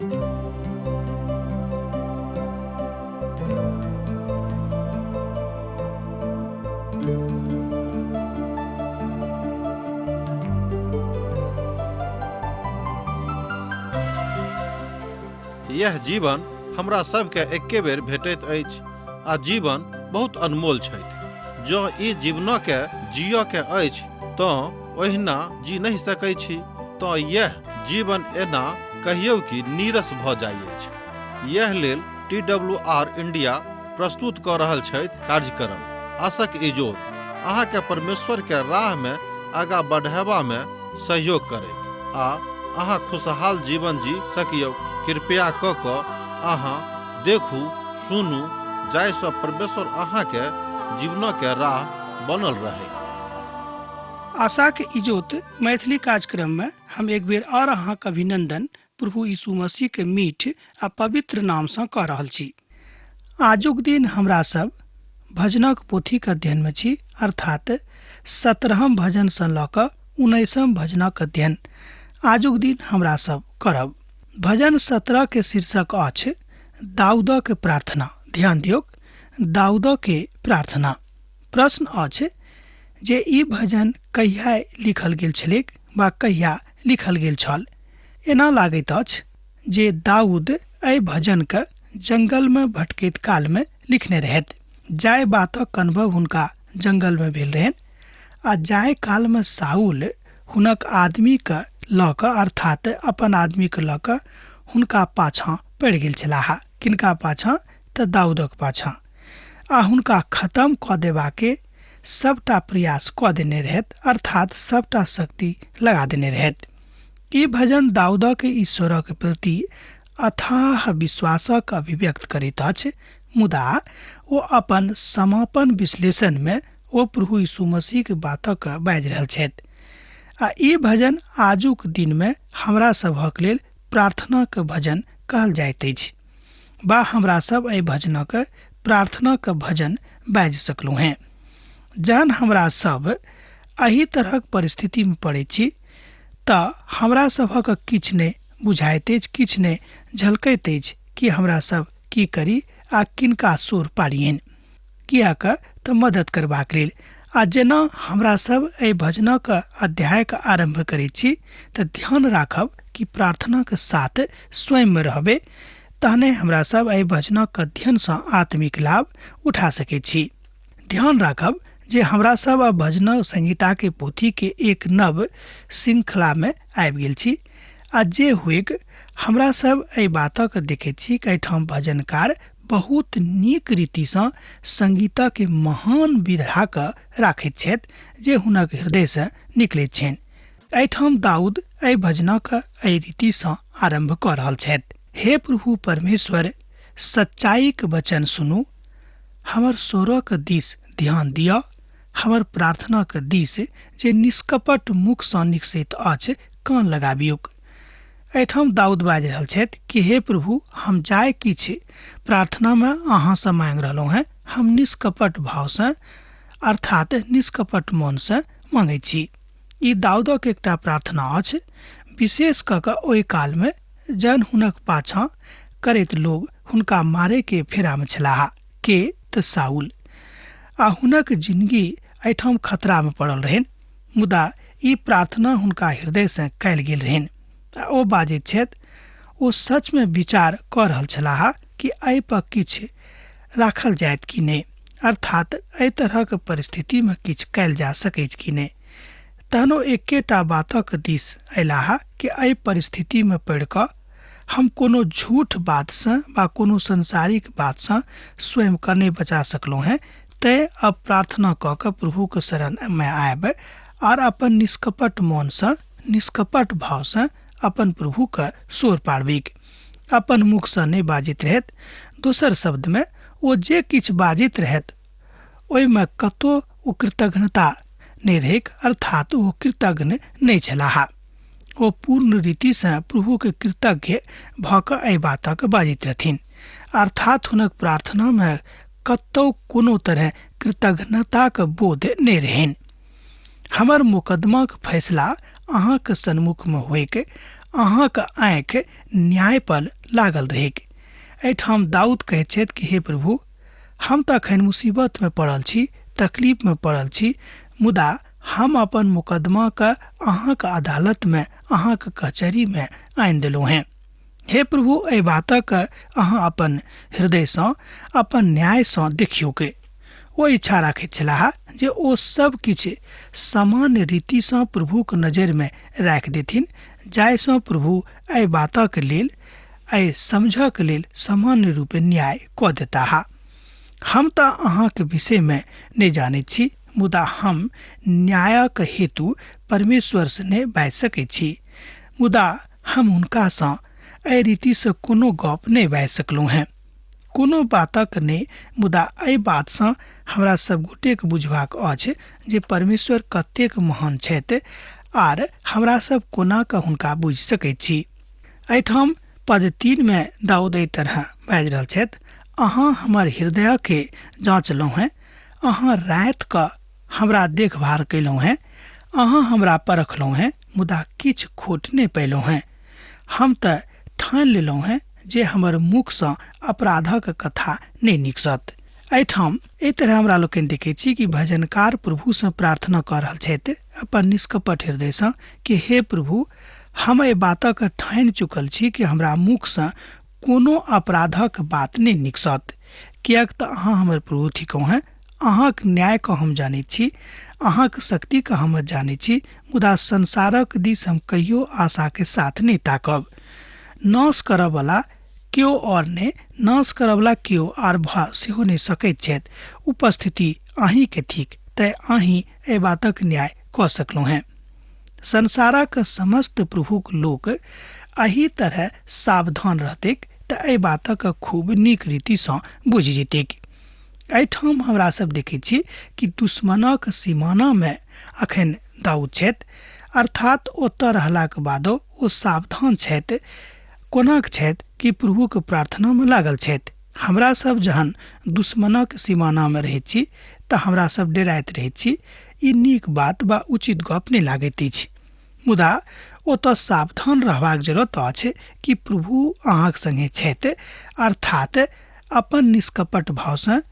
यह जीवन हमरा सबके एके बेर भेटैत अछि आ जीवन बहुत अनमोल छथि। जँ ई जीवनके जियऽ के अछि तँ ओहिना जी नहि सकै छी, तँ यैह जीवन एना कहियौ कि नीरस भऽ जाइ अछि। यैह लेल टी डब्ल्यू आर इंडिया प्रस्तुत कऽ रहल छथि कार्यक्रम आशक इजोत अहाँके परमेश्वर के राह में आगा बढ़ेबा में सहयोग करैत आ अहाँ खुशहाल जीवन जी सकियौ। कृपया कऽ कऽ अहाँ देखू, सुनू जाहि सँ परमेश्वर अहाँके जीवनके राह बनल रहै। आशाक इजोत मैथिली कार्यक्रम में हम एक बेर और अहाँक अभिनंदन प्रभु यीशु मसीह के मीठ आ पवित्र नाम सँ कऽ रहल छी। आजुक दिन हमरा सब भजनक पोथीक अध्ययन में छी, अर्थात 17हम भजन सँ लऽ कऽ 19म भजनक अध्ययन आजुक दिन हमरा सब करब। भजन 17 के शीर्षक अछि दाऊदक प्रार्थना। ध्यान दियौक, दाऊदक के प्रार्थना। प्रश्न अछि जे ई भजन कहिया लिखल गेल छलैक वा कहिया लिखल गेल छल। एना लागैत अछि जे दाऊद एहि भजनके जंगलमे भटकैत कालमे लिखने रहथि। जाहि बातक अनुभव हुनका जंगलमे भेल रहनि आ जाहि कालमे साउल हुनक आदमीके लऽ कऽ, अर्थात अपन आदमीके लऽ कऽ हुनका पाछाँ पड़ि गेल छलाह। किनका पाछाँ? तऽ दाऊदक पाछाँ, आ हुनका खत्म कऽ देबाके सबटा प्रयास कऽ देने रहथि, अर्थात सबटा शक्ति लगा देने रहथि। ई भजन दाऊदक ईश्वरक प्रति अथाह विश्वासक अभिव्यक्त करैत अछि, मुदा ओ अपन समापन विश्लेषणमे ओ प्रभु यीशु मसीहक बातक बाजि रहल छथि। आ ई भजन आजुक दिनमे हमरा सभक लेल प्रार्थनाक भजन कहल जाइत अछि, बा हमरा सब एहि भजनक प्रार्थनाक भजन बाजि सकलहुँ हेँ। जहन हमरा सब एहि तरहक परिस्थितिमे पड़ैत छी तऽ हमरा सभक किछु नहि बुझाइत अछि, किछु नहि झलकैत अछि कि हमरा सब की करी आ किनका सोर पाड़ियनि, किएक तऽ मदद करबाक लेल। आ जेना हमरा सब एहि भजनक अध्यायक आरम्भ करैत छी तऽ ध्यान राखब कि प्रार्थनाक साथ स्वयंमे रहबै, तहने हमरा सब एहि भजनक अध्ययनसँ आत्मिक लाभ उठा सकैत छी। ध्यान राखब जे हमरा सब अब भजन संहिता के पोथी के एक नव श्रृंखला में आबि गेल छी, आ जे हुएक हमरा सब एहि बातक देखैत छी कि एहिठाम भजनकार बहुत नीक रीतिसँ संगीतक महान विधाक राखैत छथि जे हुनक हृदयसँ निकलैत छनि। एहिठाम दाऊद एहि भजनक एहि रीतिसँ आरम्भ कऽ रहल छथि। हे प्रभु परमेश्वर, सच्चाईक वचन सुनू, हमर स्वरक दिस ध्यान दिअ, हमर प्रार्थनाक दिस जे निष्कपट मुखसँ निकसैत अछि कान लगाबियौक। एहिठाम दाऊद बाजि रहल छथि कि हे प्रभु, हम जाय किछु प्रार्थनामे अहाँसँ मांगि रहलहुँ हेँ, हम निष्कपट भावसँ अर्थात निष्कपट मनसँ मांगैत छी। ई दाऊदक एकटा प्रार्थना अछि, विशेष कऽ कऽ ओहि कालमे जहन हुनक पाछाँ करैत लोग हुनका मारैके फेरामे छलाह, के तऽ साउल, आ हुनक जिनगी एहिठाम खतरामे पड़ल रहनि। मुदा ई प्रार्थना हुनका हृदयसँ कयल गेल रहनि आ ओ बाजैत छथि, ओ सचमे विचार कऽ रहल छलाह कि एहि पर किछु राखल जायत कि नहि, अर्थात एहि तरहक परिस्थितिमे किछु कयल जा सकैछ कि नहि। तहन ओ एकेटा बातक दिस अयलाह कि एहि परिस्थितिमे पड़ि कऽ हम कोनो झूठ बातसँ वा कोनो संसारिक बातसँ स्वयंके नहि बचा सकलहुँ हेँ, तैँ अब प्रार्थना कऽ कऽ प्रभुके शरणमे आयब आर अपन निष्कपट मनसँ, निष्कपट भावसँ अपन प्रभुके सोर पाड़बिक। अपन मुखसँ नहि बाजैत रहैत। दोसर शब्दमे ओ जे किछु बाजैत रहैत ओहिमे कतहु ओ कृतघ्नता नहि रहैक, अर्थात ओ कृतघ्न नहि छलाह। ओ पूर्ण रीतिसँ प्रभुके कृतज्ञ भऽ कऽ एहि बातक बाजैत रहथिन, अर्थात हुनक प्रार्थनामे कतहु कोनो तरह कृतघ्नताक बोध नहि रहनि। हमर मोकदमाक फैसला अहाँक सन्मुखमे होइक, अहाँक आँखि न्याय पर लागल रहैक। एहिठाम दाऊद कहैत छथि कि हे प्रभु, हम तऽ एखन मुसीबतमे पड़ल छी, तकलीफमे पड़ल छी, मुदा हम अपन मुकदमाके अहाँके अदालतमे, अहाँके कचहरीमे आनि देलहुँ हेँ। हे प्रभु, एहि बातक अहाँ अपन हृदयसँ, अपन न्यायसँ देखियौक। ओ इच्छा राखैत छलाह जे ओ सब किछु सामान्य रीतिसँ प्रभुक नजरिमे राखि देथिन, जाहिसँ प्रभु एहि बातक लेल, एहि समझक लेल सामान्य रूपे न्याय कऽ देताह। हम तऽ अहाँके विषयमे नहि जानैत छी, मुदा हम न्यायक हेतु परमेश्वरसँ नहि बाजि सकैत छी, मुदा हम हुनकासँ एहि रीतिसँ कोनो गप नहि बाजि सकलहुँ हेँ, कोनो बातक नहि। मुदा एहि बातसँ हमरा सब गोटेके बुझबाक अछि जे परमेश्वर कतेक महान छथि आर हमरा सब कोना कऽ हुनका बुझि सकैत छी। एहिठाम पद 3 मे दाऊद एहि तरह बाजि रहल छथि, अहाँ हमर हृदयके जाँचलहुँ हेँ, अहाँ राति कऽ हमरा देखभाल कयलहुँ हेँ, अहाँ हमरा परखलहुँ हेँ, मुदा किछु खोट नहि पयलहुँ हेँ। हम तऽ ठानि लेलहुँ हेँ जे हमर मुखसँ अपराधक कथा नहि निकसत। एहिठाम एहि तरह हमरा लोकनि देखै छी कि भजनकार प्रभुसँ प्रार्थना कऽ रहल छथि अपन निष्कपट हृदयसँ कि हे प्रभु, हम एहि बातक ठानि चुकल छी कि हमरा मुखसँ कोनो अपराधक बात नहि निकसत, किएक तऽ अहाँ हमर प्रभु थिकहुँ हेँ, अहाँक न्यायके हम जानैत छी, अहाँक शक्तिके हम जानैत छी, मुदा संसारक दिस हम कहियो आशाके साथ नहि ताकब। नाश करऽवला केओ आओर नहि, नाश करऽवला केओ आर भऽ सेहो नहि सकैत छथि, उपस्थिति अहीँके थिक, तेँ अहीँ एहि बातक न्याय कऽ सकलहुँ हेँ। संसारक समस्त प्रभुक लोक एहि तरह सावधान रहतैक तऽ एहि बातक खूब नीक रीतिसँ बुझि जेतैक। एहिठाम हमरा सब देखैत छी कि दुश्मनक सीमानामे अखन दाऊद छथि, अर्थात ओतऽ रहलाक बादो ओ सावधान छथि। कोनाक छथि कि प्रभुक प्रार्थनामे लागल छथि। हमरा सब जहन दुश्मनक सीमानामे रहैत छी तऽ हमरा सब डेराइत रहैत छी, ई नीक बात वा उचित गप नहि लागैत अछि, मुदा ओतऽ सावधान रहबाक जरूरत अछि कि प्रभु अहाँक संगे छथि, अर्थात अपन निष्कपट भावसँ,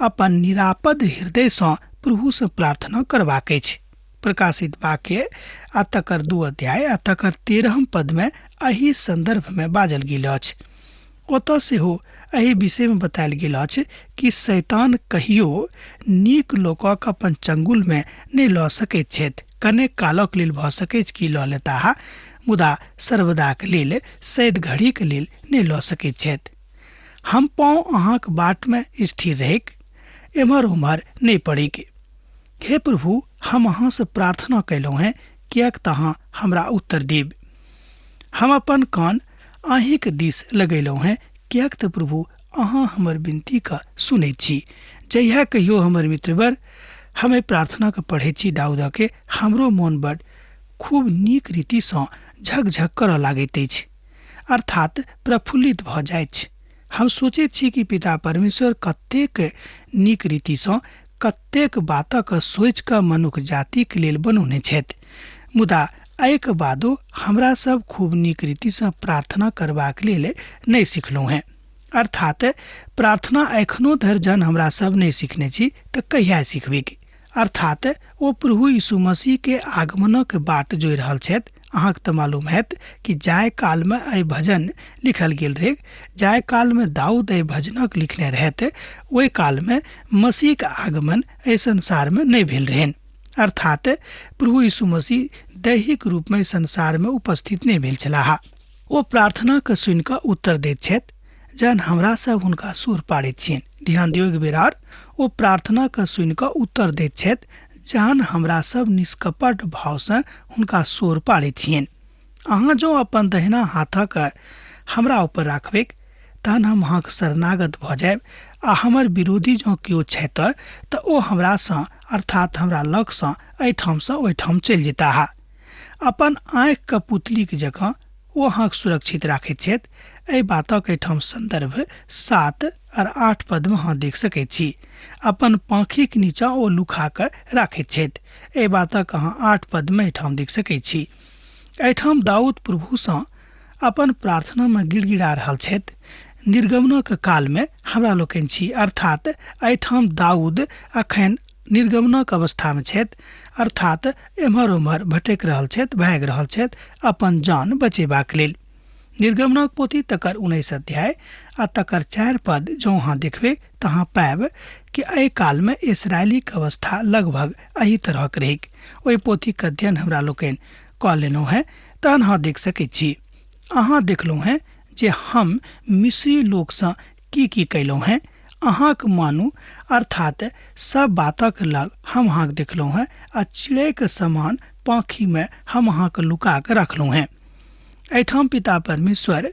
अपन निरापद हृदयसँ प्रभुसँ प्रार्थना करबाक अछि। प्रकाशित वाक्य आ तकर 2 अध्याय आ तकर 13 पदमे एहि सन्दर्भमे बाजल गेल अछि। ओतऽ सेहो एहि विषयमे बतायल गेल अछि कि शैतान कहियो नीक लोकक अपन चंगुलमे नहि लऽ सकैत छथि। कनेक कालक लेल भऽ सकैछ कि लऽ लेताह, मुदा सर्वदाक लेल, सैद घड़ीक लेल नहि लऽ सकैत छथि। हम पाँव अहाँक बाटमे स्थिर रहैक, एम्हर ओम्हर नहि पड़ैक। हे प्रभु, हम अहाँसँ प्रार्थना कयलहुँ हेँ, किएक तऽ अहाँ हमरा उत्तर देब। हम अपन कान अहीँक दिस लगेलहुँ हेँ, किएक तऽ प्रभु अहाँ हमर विनतीके सुनैत छी। जहिया कहियो हमर मित्रवर हम एहि प्रार्थनाके पढ़ैत छी दाऊदके, हमरो मोन बड खूब नीक रीतिसँ झकझक करऽ लागैत अछि, अर्थात प्रफुल्लित भऽ जाइत। हम सोचैत छी कि पिता परमेश्वर कतेक नीक रीतिसँ कतेक बातक सोचि कऽ मनुख जातिक लेल बनौने छथि, मुदा एहिके बादो हमरा सब खूब नीक रीतिसँ प्रार्थना करबाक लेल नहि सिखलहुँ हेँ। अर्थात प्रार्थना एखनो धरि जहन हमरा सब नहि सिखने छी तऽ कहिया सिखबै? अर्थात ओ प्रभु यीशु मसीह के आगमनक बाट जोहि रहल छथि। अहाँके तऽ मालूम हैत कि जाय कालमे एहि भजन लिखल गेल रहै, जाय कालमे दाऊद एहि भजनक लिखने रहथि, ओहि कालमे मसीहके आगमन एहि संसारमे नहि भेल रहनि। अर्थात प्रभु यीशु मसीह दैहिक रूपमे संसारमे उपस्थित नहि भेल छलाह। ओ प्रार्थनाके सुनि कऽ उत्तर दैत छथि जहन हमरा सब हुनका सुर पाड़ैत छियनि। ध्यान दियौ एक बेर आर, ओ प्रार्थनाके सुनि कऽ उत्तर दैत छथि जहन हमरा सब निष्कपट भावसँ हुनका सोर पाड़ैत छियनि। अहाँ जँ अपन दहिना हाथक हमरा ऊपर राखबैक तहन हम अहाँके शरणागत भऽ जायब, आ हमर विरोधी जँ केओ छथि तऽ ओ हमरासँ अर्थात हमरा लगसँ एहिठामसँ ओहिठाम चलि जेताह। अपन आँखिके पुतलीके जकाँ ओ अहाँके सुरक्षित राखैत छथि। एहि बातक एहिठाम सन्दर्भ 7 और 8 पदमे अहाँ देख सकैत छी। अपन पाँखिक नीचाँ ओ लुखा कऽ राखैत छथि। एहि बातक अहाँ 8 पदमे एहिठाम देख सकैत छी। एहिठाम दाऊद प्रभुसँ अपन प्रार्थनामे गिड़गिड़ा रहल छथि। निर्गमनक कालमे हमरा लोकनि छी, अर्थात एहिठाम दाऊद अखन निर्गमनक अवस्थामे छथि, अर्थात एम्हर ओम्हर भटकि रहल छथि, भागि रहल छथि अपन जान बचेबाक लेल। निर्गमनक पोथी तकर 19 अध्याय आ तकर 4 पद जँ अहाँ देखबै तऽ अहाँ पायब कि एहि कालमे इसराइलीक अवस्था लगभग एहि तरहक रहैक। ओहि पोथीके अध्ययन हमरा लोकनि कऽ लेलहुँ हेँ, तहन अहाँ देख सकैत छी। अहाँ देखलहुँ हेँ जे हम मिस्री लोकसँ की की कयलहुँ हेँ, अहाँक मानू अर्थात सब बातक लग हम अहाँके देखलहुँ हेँ आ चिड़ैके समान पाँखिमे हम अहाँके लुका कऽ रखलहुँ हेँ। एहिठाम पिता परमेश्वर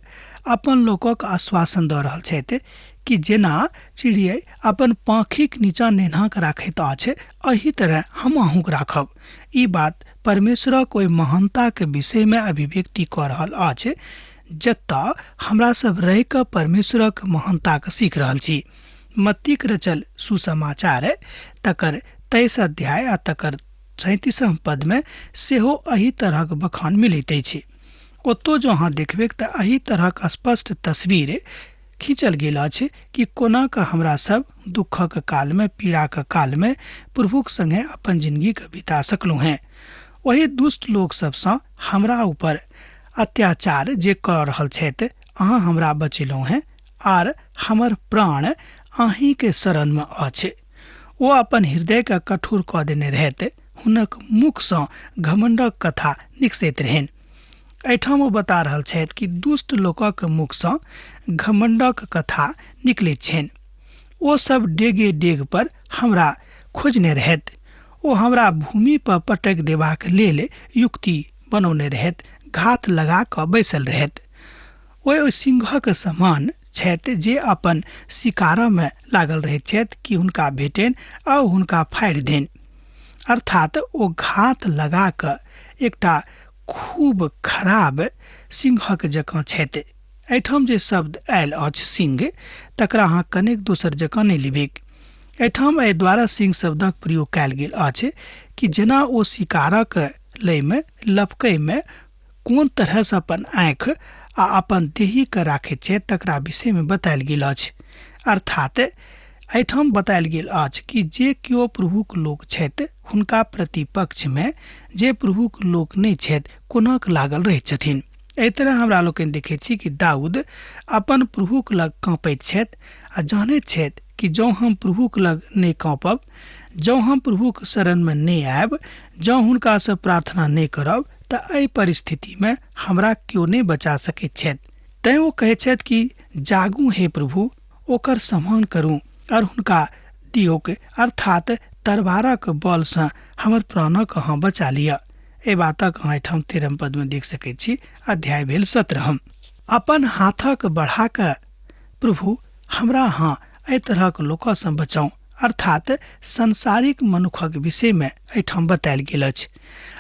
अपन लोकक आश्वासन दऽ रहल छथि कि जेना चिड़ै अपन पाँखिक नीचाँ नेन्हाके राखैत अछि, एहि तरह हम अहूँके राखब। ई बात परमेश्वरक ओहि महानताके विषयमे अभिव्यक्ति कऽ रहल अछि जतऽ हमरा सब रहि कऽ परमेश्वरक महानताके सीख रहल छी। मत्तीक रचल सुसमाचार तकर 23 अध्याय आ तकर 37 पदमे सेहो एहि तरहक बखान मिलैत अछि। ओतौ जँ अहाँ देखबै तऽ एहि तरहक स्पष्ट तस्वीर खींचल गेल अछि कि कोना कऽ हमरा सब दुःखक कालमे, पीड़ाक कालमे प्रभुक संगे अपन जिंदगीके बिता सकलहुँ हेँ। ओहि दुष्ट लोक सबसँ हमरा ऊपर अत्याचार जे कऽ रहल छथि, अहाँ हमरा बचेलहुँ हेँ आर हमर प्राण अहीँके शरणमे अछि। ओ अपन हृदयके कठोर कऽ देने रहथि, हुनक मुखसँ घमंडक कथा निकसैत रहनि। एहिठाम ओ बता रहल छथि कि दुष्ट लोकक मुखसँ घमंडक कथा निकलैत छनि। ओ सब डेगे डेग पर हमरा खोजने रहथि, ओ हमरा भूमि पर पटकि देबाक लेल युक्ति बनौने रहथि, घात लगा कऽ बैसल रहथि। ओहि सिंहक समान छथि जे अपन शिकारमे लागल रहैत छथि कि हुनका भेटनि आ हुनका फाड़ि देनि। अर्थात ओ घात लगा कऽ एकटा खूब खराब सिंहक जकाँ छथि। एहिठाम जे शब्द आयल अछि सिंह, तकरा अहाँ कनेक दोसर जकाँ नहि लेबैक। एहिठाम एहि द्वारा सिंह शब्दक प्रयोग कयल गेल अछि कि जेना ओ शिकारक लयमे लपकैमे कोन तरहसँ अपन आँखि आ अपन देहीके राखैत छथि तकरा विषयमे बतायल गेल अछि। अर्थात एहिठाम बतायल गेल अछि कि जे केओ प्रभुक लोक छथि हुनका प्रतिपक्षमे जे प्रभुक लोक नहि छथि कोनाक लागल रहैत छथिन। एहि तरह हमरा लोकनि देखैत छी कि दाऊद अपन प्रभुक लग काँपैत छथि आ जानैत छथि कि जँ हम प्रभुक लग नहि काँपब, जँ हम प्रभुक शरणमे नहि आयब, जँ हुनकासँ प्रार्थना नहि करब तऽ एहि परिस्थितिमे हमरा केओ नहि बचा सकैत छथि। तैँ ओ कहैत छथि कि जागू हे प्रभु, ओकर सम्मान करू और हुनका दियौक, अर्थात तरवारक बलसँ हमर प्राणक अहाँ बचा लिअ। एहि बातक अहाँ एहिठाम 13 पदमे देख सकैत छी। अध्याय भेल 17। अपन हाथक बढ़ा कऽ प्रभु हमरा अहाँ एहि तरहक लोकसँ बचाउ, अर्थात सांसारिक मनुखक विषयमे एहिठाम बतायल गेल अछि।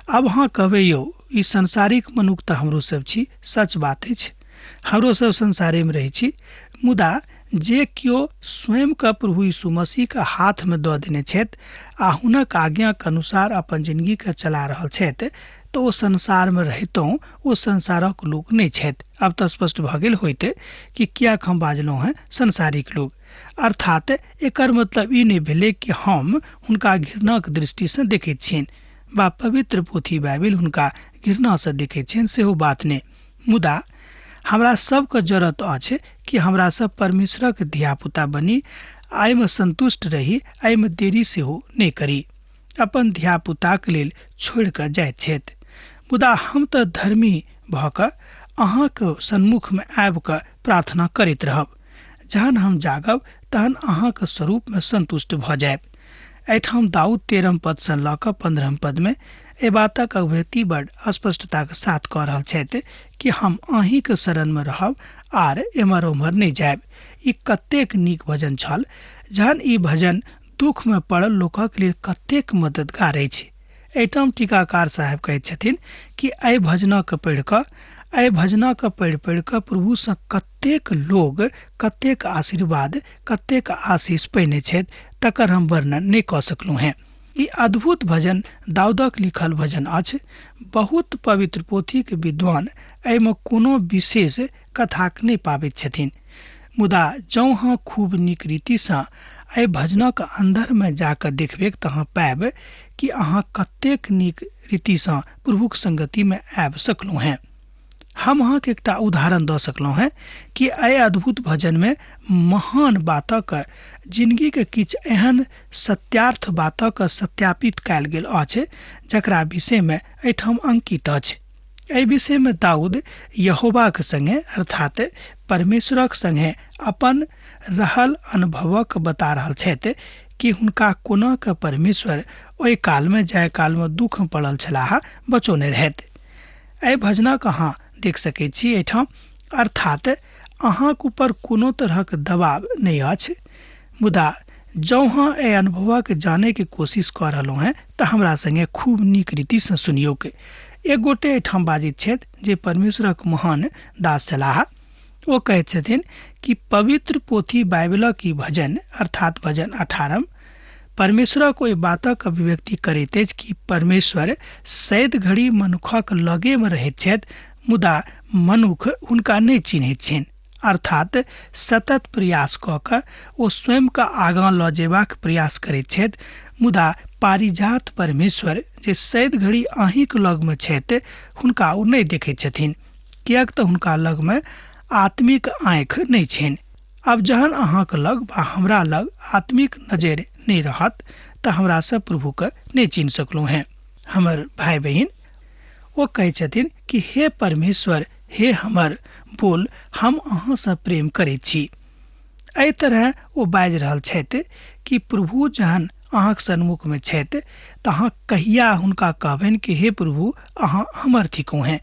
आब अहाँ कहबै यौ ई सांसारिक मनुख तऽ हमरो सब छी, सच बात अछि, हमरो सब संसारेमे रहै छी, मुदा जे केओ स्वयंके प्रभु यीशु मसीहके हाथमे दऽ देने छथि आ हुनक आज्ञाके अनुसार अपन जिंदगीके चला रहल छथि तऽ ओ संसारमे रहितहुँ ओ संसारक लोक नहि छथि। आब तऽ स्पष्ट भऽ गेल होइत कि किएक हम बाजलहुँ हेँ सांसारिक लोक। अर्थात एकर मतलब ई नहि भेलै कि हम हुनका घृणाक दृष्टिसँ देखैत छियनि वा पवित्र पोथी बाइबिल हुनका घृणासँ देखैत छियनि, सेहो बात नहि। मुदा हमरा सबके जरूरत अछि कि हमरा सब परमेश्वरक धियापुता बनी, एहिमे संतुष्ट रही, एहिमे देरी सेहो नहि करी। अपन धियापुताक लेल छोड़ि कऽ जाइत छथि, मुदा हम तऽ धर्मी भऽ कऽ अहाँके सन्मुखमे आबि कऽ प्रार्थना करैत रहब। जहन हम जागब तहन अहाँके स्वरूपमे संतुष्ट भऽ जायब। एहिठाम दाऊद 13 पदसँ लऽ कऽ 15 पदमे एहि बातक अभिव्यक्ति बड़ स्पष्टताके साथ कऽ रहल छथि कि हम अहीँके शरणमे रहब आर एम्हर ओम्हर नहि जायब। ई कतेक नीक भजन छल, जहन ई भजन दुःखमे पड़ल लोकक लेल कतेक मददगार अछि। एहिठाम टीकाकार साहेब कहैत छथिन कि एहि भजनके पढ़ि कऽ, एहि भजनके पढ़ि पढ़ि कऽ प्रभुसँ कतेक लोग कतेक आशीर्वाद कतेक आशीष पैने छथि तकर हम वर्णन नहि कऽ सकलहुँ हेँ। ई अद्भुत भजन दाऊदक लिखल भजन अछि। बहुत पवित्र पोथीके विद्वान एहिमे कोनो विशेष कथाक नहि पाबैत छथिन, मुदा जौं अहाँ खूब नीक रीतिसँ एहि भजनक अन्दरमे जाकऽ देखबैक तऽ अहाँ पायब कि अहाँ कतेक नीक रीतिसँ प्रभुक संगतिमे आबि सकलहुँ हेँ। हम अहाँके एकटा उदाहरण दऽ सकलहुँ हेँ कि एहि अद्भुत भजनमे महान बातक जिनगीके किछु एहन सत्यार्थ बातक सत्यापित कयल गेल अछि जकरा विषयमे एहिठाम अंकित अछि। एहि विषयमे दाऊद यहोवाक संगे अर्थात परमेश्वरक संगे अपन रहल अनुभवक बता रहल छथि कि हुनका कोना के परमेश्वर ओहि कालमे जाहि कालमे दुःख पड़ल छलाह बचौने रहथि। एहि भजनक अहाँ देख सकैत छी एहिठाम, अर्थात अहाँक ऊपर कोनो तरहक दबाव नहि अछि, मुदा जौं अहाँ एहि अनुभवक जानैके कोशिश कऽ रहलहुँ हेँ तऽ हमरा संगे खूब नीक रीतिसँ सुनियौक। एक गोटे एहिठाम बाजैत छथि जे परमेश्वरक महान दास छलाह। ओ कहैत छथिन कि पवित्र पोथी बाइबलक ई भजन अर्थात भजन 18 परमेश्वरक ओहि बातक अभिव्यक्ति करैत अछि कि परमेश्वर सैद घड़ी मनुखक लगेमे रहैत छथि, मुदा मनुख हुनका नहि चिन्हैत छनि। अर्थात सतत प्रयास कऽ कऽ ओ स्वयंके आगाँ लऽ जेबाक प्रयास करैत छथि, मुदा पारिजात परमेश्वर जे सैद घड़ी अहीँक लगमे छथि हुनका ओ नहि देखैत छथिन, किएक तऽ हुनका लगमे आत्मिक आँखि नहि छनि। आब जहन अहाँक लग वा हमरा लग आत्मिक नजरि नहि रहत तऽ हमरा सब प्रभुके नहि चिन्ह सकलहुँ हेँ। हमर भाय बहिन, ओ कहै छथिन कि हे परमेश्वर, हे हमर बोल, हम अहाँसँ प्रेम करैत छी। एहि तरह ओ बाजि रहल छथि कि प्रभु जहन अहाँक सन्मुखमे छथि तऽ अहाँ कहिया हुनका कहबनि कि हे प्रभु अहाँ हमर थिकहुँ हेँ।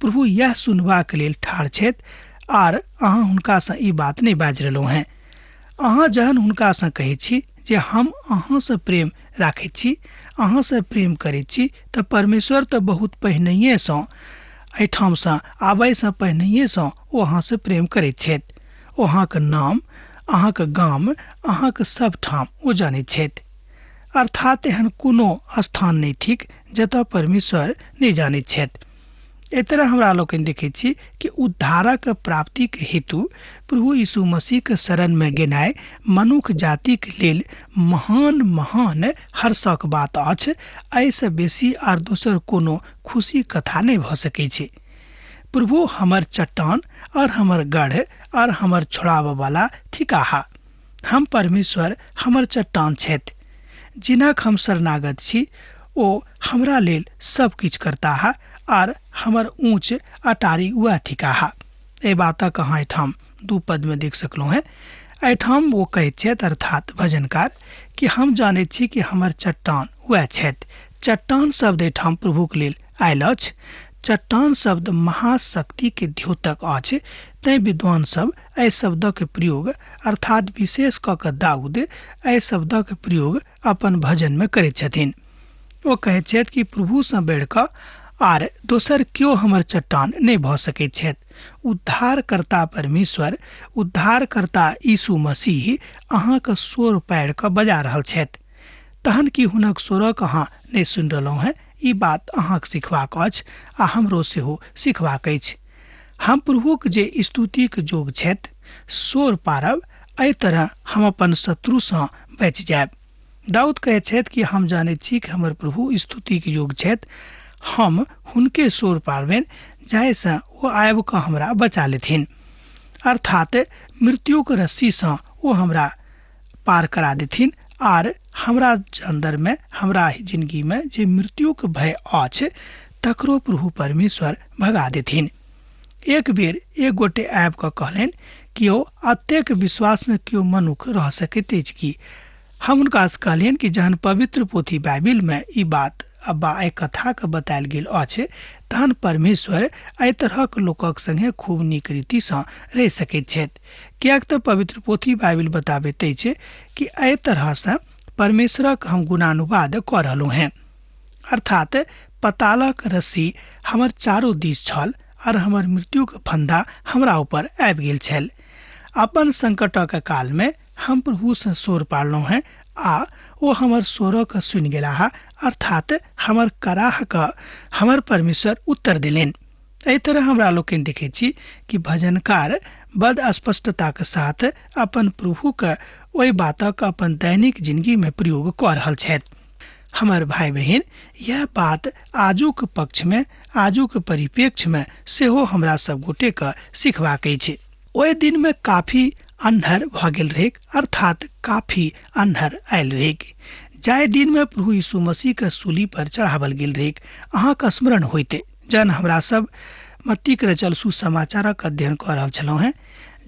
प्रभु यह सुनबाक लेल ठाढ़ छथि आर अहाँ हुनकासँ ई बात नहि बाजि रहलहुँ हेँ। अहाँ जहन हुनकासँ कहै छी जे हम अहाँसँ प्रेम राखैत छी, अहाँसँ प्रेम करैत छी, तऽ परमेश्वर तऽ बहुत पहिनहिएसँ एहिठामसँ आबयसँ पहिनहिएसँ ओ अहाँसँ प्रेम करैत छथि। ओ अहाँक नाम, अहाँक गाम, अहाँक सब ठाम ओ जानैत छथि। अर्थात एहन कोनो स्थान नहि थिक जतय परमेश्वर नहि जानैत छथि। एहि तरह हमरा लोकनि देखैत छी कि उद्धारक प्राप्तिक हेतु प्रभु यीशु मसीहक शरणमे गेनाइ मनुख जातिक लेल महान महान हर्षक बात अछि। एहिसँ बेसी आर दोसर कोनो खुशी कथा नहि भऽ सकै छै। प्रभु हमर चट्टान और हमर गढ़ और हमर छोड़ाबऽवला थिकाह। हम परमेश्वर हमर चट्टान छथि, जिनक हम शरणागत छी। ओ हमरा लेल सब किछु करताह आर हमर ऊँच अटारी वएह थिकाह। एहि बातक अहाँ एहिठाम 2 पदमे देख सकलहुँ हेँ। एहिठाम ओ कहैत छथि अर्थात भजनकार कि हम जानैत छी कि हमर चट्टान वएह छथि। चट्टान शब्द एहिठाम प्रभुक लेल आयल अछि। चट्टान शब्द महाशक्ति के द्योतक अछि, तैं विद्वान सब एहि शब्दक प्रयोग अर्थात विशेष कऽ कऽ दाऊद एहि शब्दक प्रयोग अपन भजनमे करैत छथिन। ओ कहैत छथि कि प्रभुसँ बढ़ि कऽ आर दोसर केओ हमर चट्टान नहि भऽ सकैत छथि। उद्धारकर्ता परमेश्वर, उद्धारकर्ता यीशु मसीह अहाँके स्वर पारि कऽ बजा रहल छथि। तहन कि हुनक स्वरक अहाँ नहि सुनि रहलहुँ हेँ? ई बात अहाँक सिखबाक अछि आ हमरो सेहो सिखबाक अछि। हम प्रभुक जे स्तुतिक जोग छथि स्वर पारब, एहि तरह हम अपन शत्रुसँ बचि जायब। दाऊद कहैत छथि कि हम जानैत छी कि हमर प्रभु स्तुतिक योग छथि, हम हुनके स्वर पारबनि जाहिसँ ओ आबि कऽ हमरा बचा लेथिन। अर्थात मृत्युक रस्सीसँ ओ हमरा पार करा देथिन आर हमरा अन्दरमे, हमरा जिनगीमे जे मृत्युक भय अछि तकरो प्रभु परमेश्वर भगा देथिन। एक बेर एक गोटे आबि कऽ कहलनि कि यौ अतेक विश्वासमे केओ मनुख रह सकैत अछि की? हम हुनकासँ कहलियनि कि जहन पवित्र पोथी बाइबिलमे ई बात अब्बा एहि कथाके बतायल गेल अछि तहन परमेश्वर एहि तरहक लोकक संगे खूब नीक रीतिसँ रहि सकैत छथि, किएक तऽ पवित्र पोथी बाइबिल बताबैत अछि कि एहि तरहसँ परमेश्वरक हम गुणानुवाद कऽ रहलहुँ हेँ। अर्थात पतालक रस्सी हमर चारू दिस छल और हमर मृत्युक फंदा हमरा ऊपर आबि गेल छल। अपन संकटक कालमे हम प्रभुसँ शोर पाड़लहुँ हेँ आ ओ हमर स्वरके सुनि गेलाह, अर्थात हमर कराहके हमर परमेश्वर उत्तर देलनि। एहि तरह हमरा लोकनि देखैत छी कि भजनकार बड स्पष्टताक साथ अपन प्रभुके ओहि बातक अपन दैनिक जिंदगीमे प्रयोग कऽ रहल छथि। हमर भाइ बहिन, यह बात आजुक पक्षमे, आजुक परिप्रेक्ष्यमे सेहो हमरा सब गोटेके सिखबाक अछि। ओहि दिनमे काफी अन्हर भऽ गेल रहैक, अर्थात काफी अन्हर आयल रहैक, जाहि दिनमे प्रभु यीशु मसीहके सूली पर चढ़ावल गेल रहैक। अहाँके स्मरण होइते जहन हमरा सब मत्तीक रचल सुसमाचारक अध्ययन कऽ रहल छलहुँ हेँ,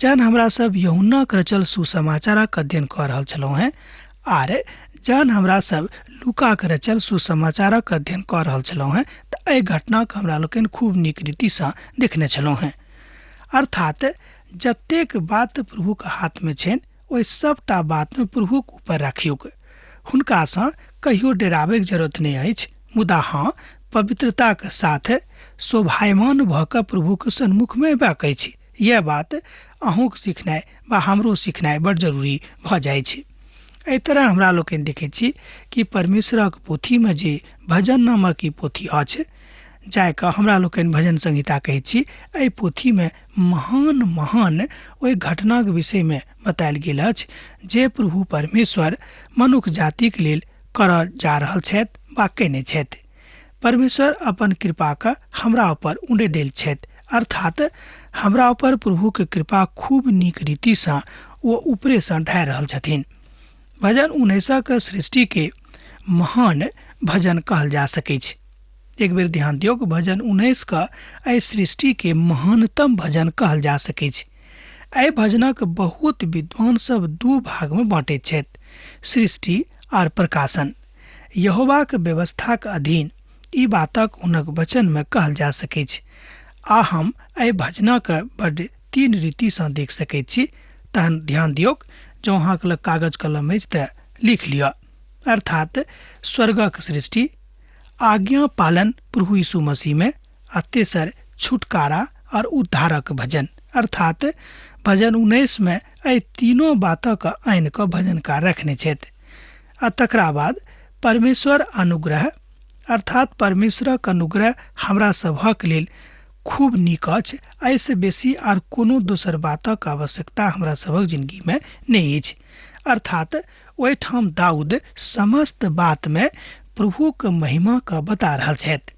जहन हमरा सब यूहन्नाक रचल सुसमाचारक अध्ययन कऽ रहल छलहुँ हेँ, आर जहन हमरा सब लूकाक रचल सुसमाचारक अध्ययन कऽ रहल छलहुँ हेँ, तऽ एहि घटनाके हमरा लोकनि खूब नीक रीतिसँ देखने छलहुँ हेँ। अर्थात जतेक बात प्रभुके हाथमे छनि ओहि सबटा बातमे प्रभुक ऊपर राखियौक। हुनकासँ कहियो डराबैके जरूरत नहि अछि, मुदा हँ, पवित्रताक साथ शोभायमान भऽ कऽ प्रभुके सन्मुखमे अयबाक अछि। यह बात अहूँके सिखनाइ वा हमरो सिखनाइ बड़ जरूरी भऽ जाइ छै। एहि तरह हमरा लोकनि देखै छी कि परमेश्वरक पोथीमे जे भजन नामक ई पोथी अछि, जाहिके हमरा लोकनि भजन संहिता कहै छी, एहि पोथीमे महान महान ओहि घटनाक विषयमे बतायल गेल अछि जे प्रभु परमेश्वर मनुख जातिक लेल करऽ जा रहल छथि वा कयने छथि। परमेश्वर अपन कृपाके हमरा ऊपर उंडे देल छथि, अर्थात हमरा ऊपर प्रभुके कृपा खूब नीक रीतिसँ ओ ऊपरेसँ ढारि रहल छथिन। भजन 19 सृष्टिके महान भजन कहल जा सकैछ। एक बेर ध्यान दियौक, भजन 19 एहि सृष्टिके महानतम भजन कहल जा सकैछ। एहि भजनक बहुत विद्वान सब दू भागमे बाँटैत छथि, सृष्टि आर प्रकाशन। यहोवाक व्यवस्थाक अधीन ई बातक हुनक वचनमे कहल जा सकैछ। आ हम एहि भजनक बड तीन रीतिसँ देख सकैत छी। तहन ध्यान दियौक, जँ अहाँके लग कागज कलम अछि तऽ लिख लिअ। अर्थात स्वर्गक सृष्टि, आज्ञा पालन प्रभु यीशु मसीहमे, आ तेसर छुटकारा और उद्धारक भजन। अर्थात भजन 19 मे एहि तीनों बातक आनि कऽ भजनकार रखने छथि। आ तकरा बाद परमेश्वर अनुग्रह, अर्थात परमेश्वरक अनुग्रह हमरा सभक लेल खूब नीक अछि। एहिसँ बेसी आर कोनो दोसर बातक आवश्यकता हमरा सभक जिंदगीमे नहि अछि। अर्थात ओहिठाम दाऊद समस्त बातमे प्रभुक महिमाके बता रहल छथि।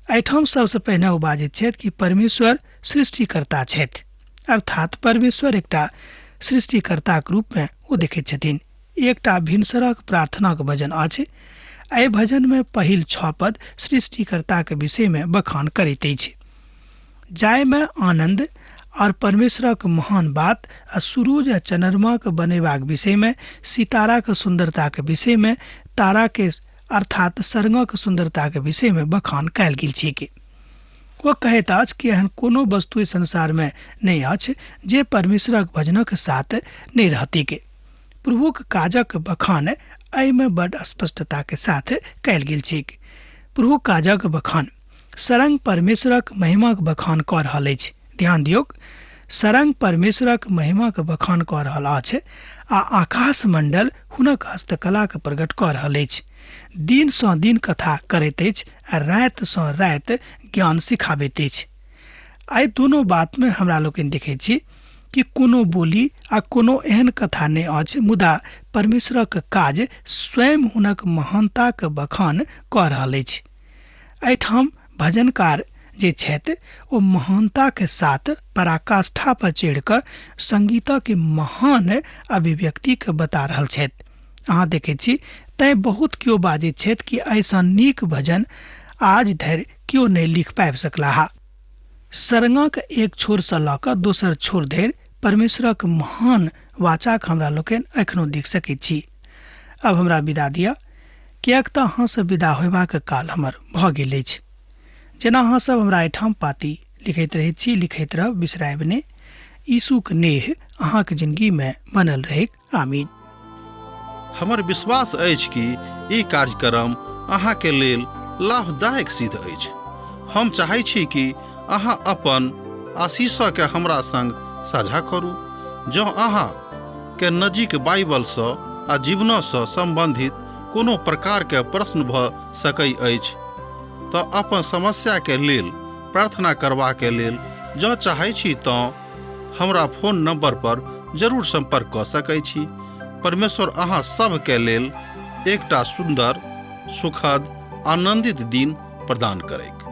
एहिठाम सबसँ पहिने ओ बाजैत छथि कि परमेश्वर सृष्टिकर्ता छथि, अर्थात परमेश्वर एकटा सृष्टिकर्ताक रूपमे ओ देखैत छथिन। एकटा भिनसरक प्रार्थनाक भजन अछि। एहि भजनमे पहिल 6 पद सृष्टिकर्ताक विषयमे बखान करैत अछि, जाहिमे आनंद और परमेश्वरक महान बात आ सूरज आ चन्द्रमाक बनेबाक विषयमे, सिताराक सुन्दरताक विषयमे, ताराके अर्थात सरंगक सुन्दरताक विषयमे बखान कयल गेल छैक। ओ कहैत अछि कि एहन कोनो वस्तु एहि संसारमे नहि अछि जे परमेश्वरक भजनक साथ नहि रहतीक। प्रभुक काजक बखान एहिमे बड स्पष्टताके साथ कयल गेल छैक। प्रभुक काजक बखान सरंग परमेश्वरक महिमाक बखान कऽ रहल अछि। ध्यान दियौक, सरंग परमेश्वरक महिमाक बखान कऽ रहल अछि आ आकाश मंडल हुनक हस्तकलाक प्रकट कऽ रहल अछि। दिनसँ दिन कथा करैत अछि आ रातिसँ राति ज्ञान सिखाबैत अछि। एहि दुनू बातमे हमरा लोकनि देखैत छी कि कोनो बोली आ कोनो एहन कथा नहि अछि, मुदा परमेश्वरक काज स्वयं हुनक महानताक बखान कऽ रहल अछि। एहिठाम भजनकार जे छथि ओ महानताके साथ पराकाष्ठा पर चढ़ि कऽ संगीतके महान अभिव्यक्तिके बता रहल छथि। अहाँ देखैत छी तैँ बहुत केओ बाजैत छथि कि एहिसँ नीक भजन आज धरि केओ नहि लिख पाबि सकलाह। सरंगक एक छोरसँ लऽ कऽ दोसर छोर धरि परमेश्वरक महान वाचाक हमरा लोकनि एखनो देख सकैत छी। अब हमरा विदा दिअ, किएक तऽ अहाँसँ विदा होयबाक काल हमर भऽ गेल अछि। जेना अहाँ सब हमरा एहिठाम पाती लिखैत रहैत छी, लिखैत रहब, बिसरायब नहि। यीशुक नेह अहाँक जिंदगीमे बनल रहैक। आमीन। हमर विश्वास अछि कि ई कार्यक्रम अहाँके लेल लाभदायक सिद्ध अछि। हम चाहै छी कि अहाँ अपन आशीषके हमरा संग साझा करू। जँ अहाँ के नजीक बाइबलसँ आ जीवनसँ सम्बन्धित कोनो प्रकारके प्रश्न भऽ सकै अछि तऽ अपन समस्याके लेल प्रार्थना करबाके लेल जँ चाहै छी तँ हमरा फोन नंबर पर जरूर संपर्क कऽ सकै छी। परमेश्वर अहाँ सभके लेल एकटा सुन्दर, सुखद, आनंदित दिन प्रदान करैक।